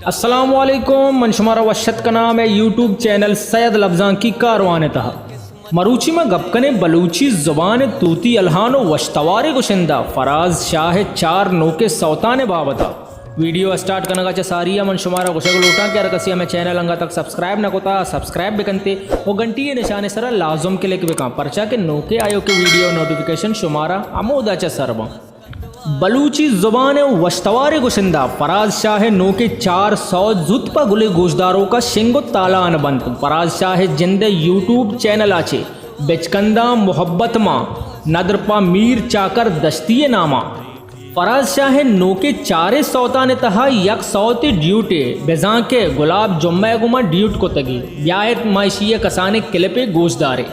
السلام علیکم، من شمارا وش اتک کناں مئے یوٹیوب چینل سید لبزانکی کاروان ءِ تہا۔ مروچی ما گپ کنیں بلوچی زبان ءِ توتی الہان ءُ وشتوارے گشندہ فراز شاہ ءِ چار نوکیں سوتانی بابت ءَ۔ ویڈیو ءِ اسٹارٹ کنگ ءَ چہ ساری ءَ من شمارا گوشگ لوٹاں کہ ہر کسی ءَ مئے چینل انگت تک سبسکرائب نہ کتا، سبسکرائب بکنتے ءُ گھنٹی ءِ نشان ءِ سرا لازم کلک بکن، پرچا کہ نوکیں آیوکیں ویڈیو ءِ نوٹیفیکیشن شمارا ہمودا چہ سر باں۔ بلوچی زبان ءِ وشتوارے گشندہ فراز شاہ ءِ نوکیں چار سوت زوت پہ گلیں گوشداروکاں شنگ ءُ تالان بنت۔ فراز شاہ ءِ جند ءِ یوٹیوب چینل ءَ چہ بچکنداں محبت ماں، ندر پہ میر چاکر دشتی ءِ نام ءَ۔ فراز شاہ ءِ نوکیں چاریں سوتانی تہا یک سوتے ڈیوٹے، بزاں کہ گلاب جمعہ ءَ گوں ما ڈیوٹ کتگی۔ بیاہت ما اشی ءِ کسانیں کلپے گوش داریں۔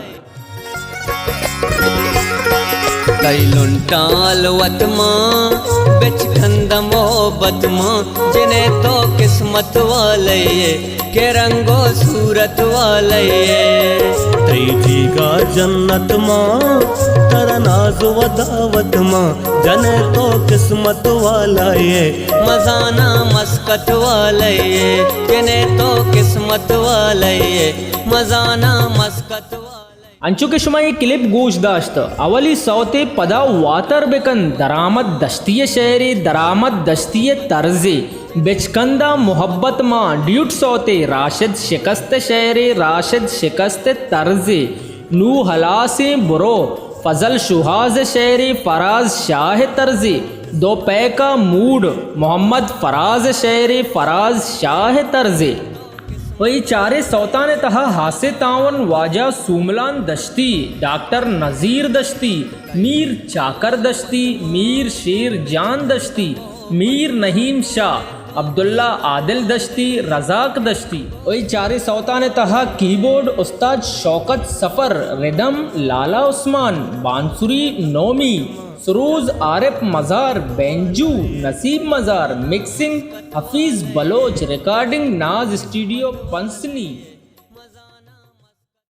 تئی لنٹاں الوت ماں، بچکند محبت ماں، جنیں تو قسمت والے ئے، کہ رنگ ءُ صورت والے ئے۔ تئی جیگا جنت ماں، ترا ناز ءُ دعوت ماں، جنیں تو قسمت والے ئے۔ مزاناں مسکت والے ئے، جنیں تو قسمت والے ئے، مزاناں مسکت والے ئے۔ انچو کہ شما اے کلپ گوش داشت، اولی سوتے پدا واتر بکن، درآمد دشتی ءِ شعرے، درآمد دشتی ءِ طرزے، بچکنداں محبت ماں، ڈیوٹ سوتے، راشد شکست ءِ شعرے، راشد شکست ءِ طرزے، نوں ہلاسیں برو، فضل شوہاز ءِ شعرے، فراز شاہ ءِ طرزے، دو پیکا موڈ، محمد فراز ءِ شعرے، فراز شاہ ءِ طرزے۔ ءُ اے چاریں سوتانی تہا ہاسیں تعاون واجہ سوملان دشتی، ڈاکٹر نذیر دشتی، میر چاکر دشتی، میر شیر جان دشتی، میر نعیم شاہ، عبداللہ عادل دشتی، رزاق دشتی۔ ءُ اے چاریں سوتانی تہا کیبورڈ استاد شوکت سفر، ردم لالا عثمان، بانسری نومی، سروز عارف مزار، بینجو نصیب مزار، مکسنگ حفیظ بلوچ، ریکارڈنگ ناز اسٹوڈیو پسنی۔